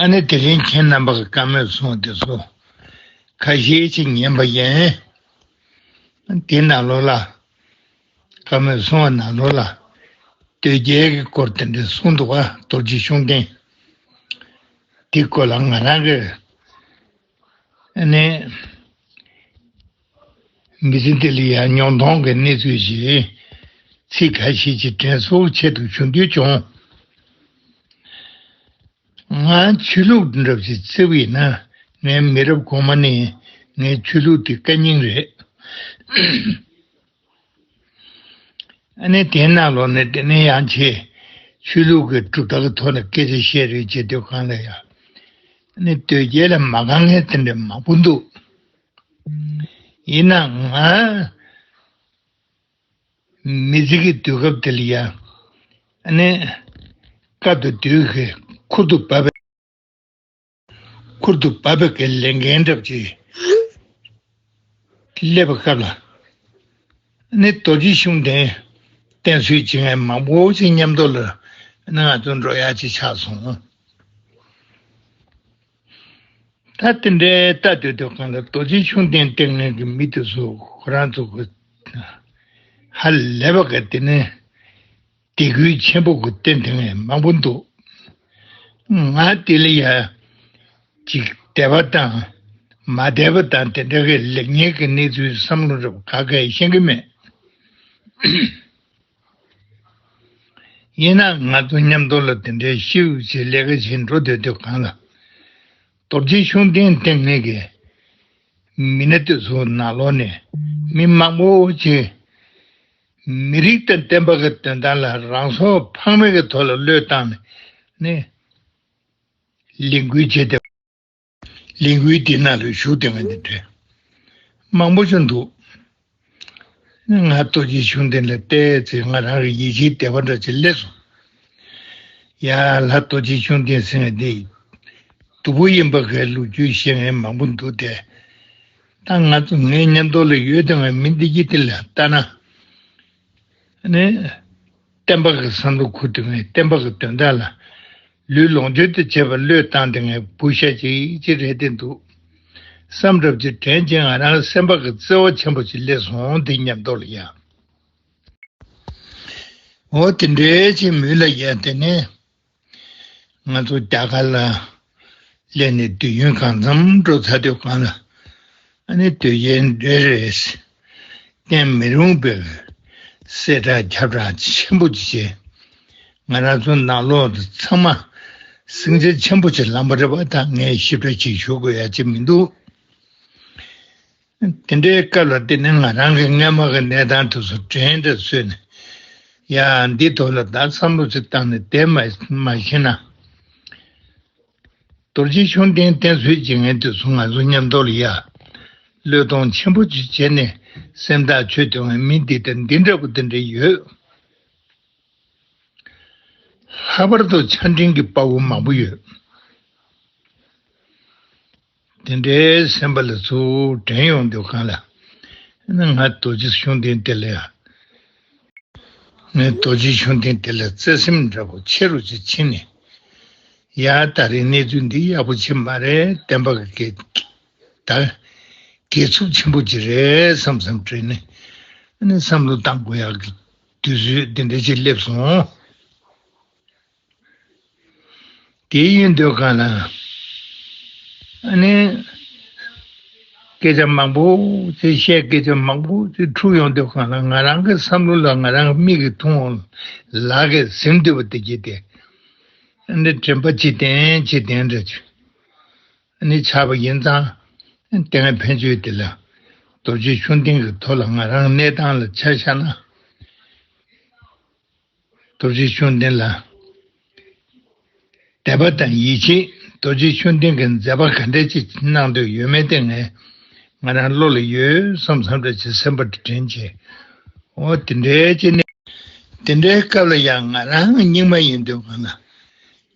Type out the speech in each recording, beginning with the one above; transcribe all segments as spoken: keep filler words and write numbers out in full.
ཨ་ནི་དེ་རིང་ཁྱེད་རྣམ་པ་གི་བཀའ་མོལ་གསུང་བ་དེ་ཚོ་ཁ་ཤས་ཅིག་ཉན་པ་ཡིན། དེ་ནང་ལོགས་ལ། བཀའ་མོལ་གསུང་བ་ནང་ལོགས་ལ། དོལ་རྒྱལ་གྱི་སྐོར་དེ་འདྲ་གསུངས་འདུག་པ། རྡོ་རྗེ་ཤུགས་ལྡན། དེ་སྐོར་ལ་ང་རང་གི་ཨ་ནི་མི་ཚེ་འདི་ལ་ཡང་མྱོང་སྟོང་གི་གནས་ཚུལ་ཞིག་ཚིག་ཁ་ཤས་ཅིག་དྲན་གསོའི་ཆེད་དུ་ཞུ་འདོད་བྱུང་། ང་ཆོས་ལུགས་འདྲ་ཞིག་བརྩི་བ་ཡིན་ན། ངའི་མི་རབས་གོང་མ་ནས་ངའི་ཆོས་ལུགས་དེ་བཀའ་རྙིང་རེད། ཨ་ནི་དེའི་ནང་ལོགས་ནས་དེ་ནས་ཡང་ཆེ་ཆོས་ལུགས་ཀྱི་གྲུབ་མཐའ་གི་ཐོག་ནས་སྐད་ཆ་བཤད་རེས་བྱེད་དུས་གང་ལ་ཡང་། ཨ་ནི་དོལ་རྒྱལ་ལ་མ་དགའ་མཁན་དེ་འདྲ་མང་པོ་འདུག། ཡིན་ནའང་། མི་ཚེ་གི་དུས་སྐབས་དེ་ལ་ཡང་། ཨ་ནི། དཀའ་ཐུབ་དུས་ཀྱི་ཁུར་དུ་བབས་པའི། ཁུར་དུ་བབས་པའི་གི་ལས་འགན་འདྲ་ཅིག་སླེབས་པའི་སྐབས་ལ། ཨ་ནི་རྡོ་རྗེ་ཤུགས་ལྡན་བསྟེན་གསོལ་བྱེད་མཁན་མང་པོ་ཞིག་མཉམ་དུ་ལ། ཨ་ནི་ང་ཚོ་འགྲོ་ཡག་ཅིག་ཆགས་སོང་། ད་དེ་འདྲའི་ལྟ་སྡོད་དུས་གང་ལ་རྡོ་རྗེ་ཤུགས་ལྡན་བསྟེན་མཁན་གྱི་མི་དེ་ཚོ་ཁོ་རང་ཚོ་གི་ཧ་ལས་པ་གི་དེ་ནས་དད་གུས་ཆེན་པོ་གི་བསྟེན་དེ་ངས་མང་པོ་འདུག། ང་དེ་ལ་ཡ་ཅིག་དད་པ་དང་མ་དད་པ་དང་དེ་འདྲ་གི་ལེགས་ཉེས་ཀྱི་གནས་ཚུལ་བསམ་བློ་རབ་ག་གེ་ཤེས་ཀྱི་མེད། ཡིན་ནའང་ང་ཚོ་མཉམ་དུ་ལ་དེ་འདྲའི་ཤིའུ་ཞེས་ལས་ཀ་བྱེད་འགྲོ་སྡོད་དུས་གང་ལ། རྡོ་རྗེ་ཤུགས་ལྡན་བསྟེན་མཁན་གྱི་མི་སྣ་དེ་ཚོ་ནང་ལོགས་ནས་མི་མང་པོ་ཅིག་མི་རིགས་དང་བསྟན་པ་གི་དོན་དག་ལ་རང་སྲོག་ཕངས་མེད་ཀྱི་ཐོག་ལ་བློས་བཏང་ནས་ནི། ལས་འགུལ་བྱས་ཏེ། ལས་འགུལ་འདི་ནང་ལ་ཞུགས་བསྡད་མཁན་དེ་འདྲ་མང་པོ་ཞིག་འདུག། ང་རྡོ་རྗེ་ཤུགས་ལྡན་ལ་བལྟས་ཚེ་ང་རང་གི་ཡིད་ཆེས་དད་པ་འདྲ་ཅིག་སླེབས་སོང་། ཡ་ལྷ་རྡོ་རྗེ་ཤུགས་ལྡན་ཟེར་མཁན་འདི་སྡུག་པོ་ཡིན་པ་གི་ལོ་རྒྱུས་བཤད་མཁན་མང་པོ་འདུག་སྟེ། ད་ང་ཚོ་ངའི་མཉམ་དུ་ལ་ཡོད་བསྡད་མཁན་མི་འདི་གྱིས་དེ་ལ་ལྟ་ན། ནི། བསྟན་པ་གི་བསམ་བློ་འཁོར་དུས་ངས་བསྟན་པ་གི་དོན་དག་ལ་ལུས་ལོངས་སྤྱོད་དུ་བྱས་པ་བློས་བཏང་སྟེ་ངས་བུ་ཤ་ཅིག་ཅིག་རེད་དེ་འདུག། བསམ་གྲབས་ཅིག་དྲན་ཅིང་ང་རང་སེམས་པ་གི་བརྩེ་བ་ཆེན་པོ་ཅིག་སླེབས་སོང་དེ་མཉམ་དུ་ལ་ཡ། འོ་དེ་འདྲའི་ཅིག་མུས་ལ་ཡ་དེ་ནས། ང་ཚོ་རྒྱ་གར་ལ་སླེབས་ནས་དུས་ཡུན་གང་འཚམ་འགྲོ་ཚར་དུས་གང་ལ། ཨ་ནི་དོལ་རྒྱལ་འདྲ་རེད། བསྟེན་མི་རུང་བའི་གསལ་བསྒྲགས་ཁྱབ་བསྒྲགས་ཆེན་པོ་ཅིག་བྱས། ང་རང་ཚོ་ནང་ལོགས་དུ་ཚང་མ་སེང་ཆེན་ཆེན་པོ་ཅིག་ལངས་པ་རེད་པ། ད་ངས་ཞིབ་ཕྲ་ཅིག་ཞུ་དགོས་ཡ་ཅིག་མི་འདུག། དེ་འདྲའི་སྐབས་ལ་དེ་ནི་ང་རང་གི་སྔོན་མ་གི་གནས་སྟངས་དེ་ཚོ་དྲན་འདྲ་བཟོས་ནས། ཡ་འདི་ཐོག་ལ་ད་བསམ་བློ་ཅིག་བཏང་ནས་བསྡད་མ་མ་ཤེས་ན། རྡོ་རྗེ་ཤུགས་ལྡན་བསྟེན་གསོལ་བྱེད་མཁན་དེ་ཚོ་ང་ཚོ་མཉམ་དུ་ལ་ཡ། བློས་གཏོང་ཆེན་པོ་ཅིག་བྱས་ནས་སེམས་ཐག་ཆོད་དེ་ངས་མི་འདི་དང་འདི་འདྲ་པོ་དེ་འདྲ་ཡོད། ལྷག་པར་དུ་ཆ་འཕྲིན་གྱི་དཔའ་བོ་མང་པོ་ཡོད། དེ་འདྲའི་སེམས་པ་ལ་ཚུར་དྲན་ཡོང་དུས་གང་ལ། ང་རྡོ་རྗེ་ཤུགས་ལྡན་དེ་ལ་ཡ། ངས་རྡོ་རྗེ་ཤུགས་ལྡན་དེ་ལ་བརྩེ་སེམས་འདྲ་པོ་ཆེ་རུ་ཅིག་ཕྱིན་ནས། ཡ་ད་རེས་གནས་ཚུལ་འདི་ཡག་པོ་ཅིག་མ་རེད། བསྟན་པ་གི་ད་གས་ཚུབ་ཆེན་པོ་ཅིག་རེད་བསམ་བསམ་དྲན་ནས། ཨ་ནི་བསམ་བློ་བཏང་དགོས་ཡག་གི་དུས་ཚོད་འདི་འདྲ་ཅིག་སླེབས་སོང་། དེ་ཡིན་དུས་གང་ལ། ཨ་ནི། སྐད་ཆ་མང་པོ་ཅིག་བཤད། སྐད་ཆ་མང་པོ་ཅིག་འཁྲུག་ཡོང་དུས་གང་ལ་ང་རང་གི་བསམ་བློ་ལ་ང་རང་གི་མིག་གིས་མཐོང་བ་ལག་གིས་ཟིན་སྡོད་པ་དེ་གྱིས་དེ། ཨ་ནི་དྲན་པ་ཇེ་བརྟན་ཇེ་བརྟན་འདྲ་ཅིག་ཨ་ནི་ཆགས་པ་ཡིན་ཙང་། དེ་སྔའི་ཕན་ཆོད་དེ་ལ་རྡོ་རྗེ་ཤུགས་ལྡན་གྱི་ཐོག་ལ་ང་རང་གནས་སྟངས་ལ་ཆ་བཞག་ན། རྡོ་རྗེ་ཤུགས་ལྡན་ལ་དད་པ་དང་ཡིད་ཆེས། རྡོ་རྗེ་ཤུགས་ལྡན་གྱི་མཛད་པ་ག་འདྲ་ཅིག་གནང་འདོད་ཡོད་མེད་དེ་ངས་ང་རང་བློ་ལ་ཡོད་བསམ་བསམ་འདྲ་ཅིག་སེམས་པ་དྲན་བྱས། འོ་དེ་འདྲའི་ཅིག་ནས་དེ་འདྲའི་སྐབས་ལ་ཡང་ང་རང་རྙིང་མ་ཡིན་དུས་གང་ལ་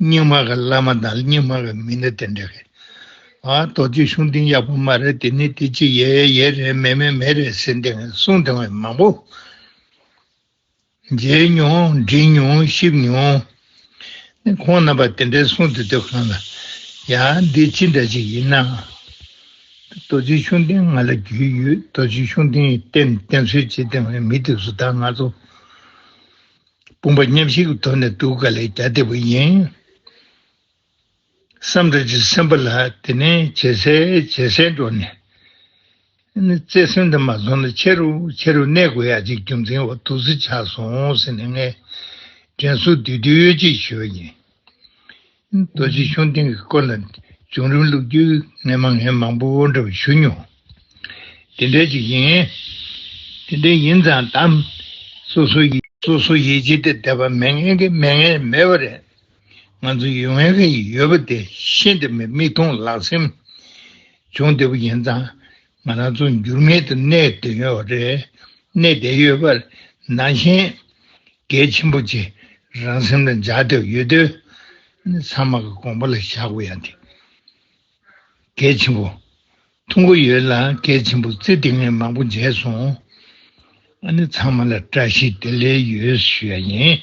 རྙིང་མ་གི་བླ་མ་དང་རྙིང་མ་གི་མི་སྣ་དེ་འདྲ་གི། ཨ་རྡོ་རྗེ་ཤུགས་ལྡན་ཡག་པོ་མ་རེད། དེ་ནི་དེ་ཅི་ཡེ་ཡེ་རེད། མེ་མེ་མེ་རེད་ཟེར་འདི་ངས་གསུངས་དེ་ངས་མང་པོ་མཇལ་མྱོང་། འདྲིས་མྱོང་། ཤེས་མྱོང་། ཁོང་རྣམ་པ་དེ་འདྲའི་གསུང་དུས་དེ་གང་ལ། ཡ། འདི་ཅི་འདྲ་ཅིག་ཡིན་ན། རྡོ་རྗེ་ཤུགས་ལྡན་ང་ལ་རྒྱུས་ཡོད། རྡོ་རྗེ་ཤུགས་ལྡན་གྱིས་བསྟེན་བསྟེན་གསོལ་བྱེད་བསྟེན་པའི་མི་དེ་ཚོ་ད་ང་ཚོ་དཔུང་པ་མཉམ་གཤིབ་ཀྱི་ཐོག་ནས་སྡུག་དཀའ་ལས་རྒྱག་བསྡད་པ་ཡིན། བསམ་གྲུབ་ཀྱི་སེམས་པ་ལ་དེ་ནས་ཇེ་གསལ་ཇེ་གསལ་འགྲོ་ནས། ནི་བརྩེ་སེམས་དེ་མ་བཟུང་ན་ཆེ་རུ་ཆེ་རུ་གནས་དགོས་ཡ་ཅིག་རྒྱུ་མཚན་འོ་འདུག་སེ་ཆགས་སོང་ཟེར་ནས་ངས་དྲན་གསོ་བསྡུས་བསྡུས་ཅིག་ཞུ་བ་ཡིན། རྡོ་རྗེ་ཤུགས་ལྡན་གྱི་སྐོར་ལ་བྱུང་རིམ་ལོ་རྒྱུས་ངས་མ་ངས་མང་པོ་འདྲ་བ་ཞུ་མྱོང་། དེ་འདྲ་ཅིག་ཡིན། དེ་འདྲ་ཡིན་ཙང་ད་སོ་སོ་ཡི་སོ་སོ་ཡིད་ཆེས་དེ་འདས་པ་མེད་མཁན་གྱི་མེད་མཁན་མེད་པ་རེད། ང་ཚོ་ཡོད་མཁན་གྱི་ཡོད་པ་དེ་ཤིན་ཏུ་མི་མིག་མཐོང་ལག་ཟིན་བྱུང་བསྡད་པ་ཡིན་ཙང་། ང་རང་ཚོ་འགྱུར་མེད་དུ་གནས་བསྡད་ཡོད་རེད། གནས་བསྡད་ཡོད་པར་ནང་བཞིན་གལ་ཆེན་པོ་ཅིག་རང་སེམས་ལ་འཇགས་བསྡད་ཡོད་དུས། ཚང་མ་གི་དགོངས་པ་ལ་བཞག་དགོས་ཡ་དེ་གལ་ཆེན་པོ། ཐུགས་ཁུར་ཡོད་ལ་གལ་ཆེན་པོ་རྩེ་གཏིང་ནས་མང་པོ་མཇལ་སོང་། ཨ་ནི་ཚང་མ་ལ་བཀྲ་ཤིས་བདེ་ལེགས་ཡོད་ཞུ་ཡ་ཡིན།